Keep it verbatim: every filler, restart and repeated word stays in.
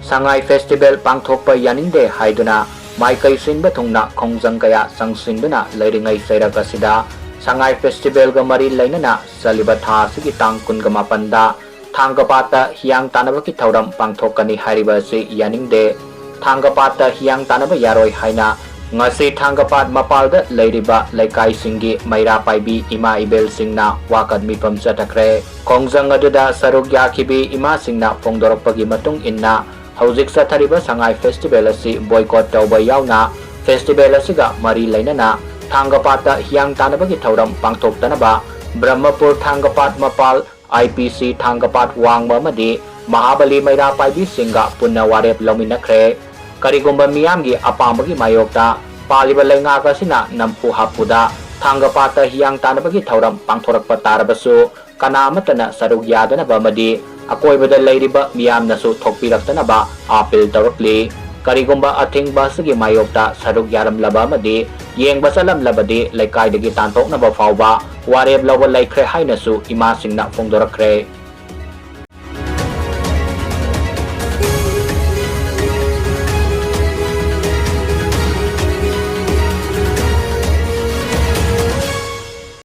ꯁꯉꯥꯏ festival ꯄꯥꯡꯊꯣꯛꯄ ꯌꯥꯅꯤꯡꯗꯦ ꯍꯥꯏꯗꯨꯅ ꯃꯥꯏꯀꯩ ꯁꯤꯟꯕ ꯊꯨꯡꯅ ꯈꯣꯡꯖꯪ ꯀꯌꯥ ꯆꯪꯁꯤꯟꯗꯨꯅ ꯂꯩꯔꯤꯉꯩ ꯆꯩꯔꯛ ꯑꯁꯤꯗ ꯁꯉꯥꯏ ꯐꯦꯁꯇꯤꯚꯦꯜꯒ ꯃꯔꯤ ꯂꯩꯅꯅ ꯆꯠꯂꯤꯕ ꯊꯥ ꯑꯁꯤꯒꯤ ꯇꯥꯡ ꯀꯨꯟꯒ ꯃꯥꯄꯟꯗ ꯊꯥꯡꯒꯄꯥꯠꯇ ꯍꯤꯌꯥꯡ ꯇꯥꯟꯅꯕꯒꯤ ꯊꯧꯔꯝ ꯄꯥꯡꯊꯣꯛꯀꯅꯤ ꯍꯥꯏꯔꯤꯕ ꯑꯁꯤ ꯌꯥꯅꯤꯡꯗꯦ꯫ ꯊꯥꯡꯒꯄꯥꯠꯇ ꯍꯤꯌꯥꯡ ꯇꯥꯟꯅꯕ ꯌꯥꯔꯣꯏ ꯍꯥꯏꯅ ꯉꯁꯤ ꯊꯥꯡꯒꯄꯥꯠ ꯃꯄꯥꯜꯗ ꯂꯩꯔꯤꯕ ꯂꯩꯀꯥꯏꯁꯤꯡꯒꯤ ꯃꯩꯔꯥ ꯄꯥꯏꯕꯤ ꯏꯃꯥ ꯏꯕꯦꯜꯁꯤꯡꯅ ꯋꯥꯀꯠ ꯃꯤꯐꯝ ꯆꯠꯊꯈ꯭ꯔꯦ꯫ ꯈꯣꯡꯖꯪ ꯑꯗꯨꯗ ꯁꯔꯨꯛ ꯌꯥꯈꯤꯕꯤ ꯏꯃꯥꯁꯤꯡꯅ ꯐꯣꯡꯗꯣꯔꯛꯄꯒꯤ ꯃꯇꯨꯡ ꯏꯟꯅ ꯍꯧꯖꯤꯛ ꯆꯠꯊꯔꯤꯕ ꯁꯉꯥꯏ ꯐꯦꯁꯇꯤꯚꯦꯜ ꯑꯁꯤ ꯕꯣꯏꯀꯣꯠ ꯇꯧꯕ ꯌꯥꯎꯅ ꯐꯦꯁꯇꯤꯚꯦꯜ ꯑꯁꯤꯒ ꯃꯔꯤ ꯂꯩꯅꯅ ꯊꯥꯡꯒꯄꯥꯠꯇ ꯍꯤꯌꯥꯡ ꯇꯥꯟꯅꯕꯒꯤ ꯊꯧꯔꯝ ꯄꯥꯡꯊꯣꯛꯇꯅꯕ ꯕ꯭ꯔꯍꯃꯄꯨꯔ ꯊꯥꯡꯒꯄꯥꯠ ꯃꯄꯥꯜ, ꯑꯥꯏ ꯄꯤ ꯁꯤ ꯊꯥꯡꯒꯄꯥꯠ ꯋꯥꯡꯃ ꯑꯃꯗꯤ ꯃꯍꯥꯕꯂꯤ ꯃꯩꯔꯥ ꯄꯥꯏꯕꯤꯁꯤꯡꯒ ꯄꯨꯟꯅ ꯋꯥꯔꯦꯞ ꯂꯧꯃꯤꯟꯅꯈ꯭ꯔꯦ꯫ ꯀꯔꯤꯒꯨꯝꯕ ꯃꯤꯌꯥꯝꯒꯤ ꯑꯄꯥꯝꯕꯒꯤ ꯃꯥꯌꯣꯛꯇ ꯄꯥꯜꯂꯤꯕ ꯂꯩꯉꯥꯛ ꯑꯁꯤꯅ ꯅꯝꯐꯨ ꯍꯥꯐꯨꯗ ꯊꯥꯡꯒꯄꯥꯠꯇ ꯍꯤꯌꯥꯡ ꯇꯥꯟꯅꯕꯒꯤ ꯊꯧꯔꯝ ꯄꯥꯡꯊꯣꯔꯛꯄ ꯇꯥꯔꯕꯁꯨ, ꯀꯅꯥ ꯑꯃꯠꯇꯅ ꯁꯔꯨꯛ ꯌꯥꯗꯅꯕ ꯑꯃꯗꯤ ꯑꯀꯣꯏꯕꯗ ꯂꯩꯔꯤꯕ ꯃꯤꯌꯥꯝꯅꯁꯨ ꯊꯣꯛꯄꯤꯔꯛꯇꯅꯕ ꯑꯥꯄꯤꯜ ꯇꯧꯔꯛꯂꯤ꯫ ꯀꯔꯤꯒꯨꯝꯕ ꯑꯊꯤꯡꯕ ꯑꯁꯤꯒꯤ ꯃꯥꯌꯣꯛꯇ ꯁꯔꯨꯛ ꯌꯥꯔꯝꯂꯕ ꯑꯃꯗꯤ ꯌꯦꯡꯕ ꯆꯠꯂꯝꯂꯕꯗꯤ ꯂꯩꯀꯥꯏꯗꯒꯤ ꯇꯥꯟꯊꯣꯛꯅꯕ ꯐꯥꯎꯕ ꯋꯥꯔꯦꯞ ꯂꯧꯕ ꯂꯩꯈ꯭ꯔꯦ ꯍꯥꯏꯅꯁꯨ ꯏꯃꯥꯁꯤꯡꯅ ꯐꯣꯡꯗꯣꯔꯛꯈ꯭ꯔꯦ꯫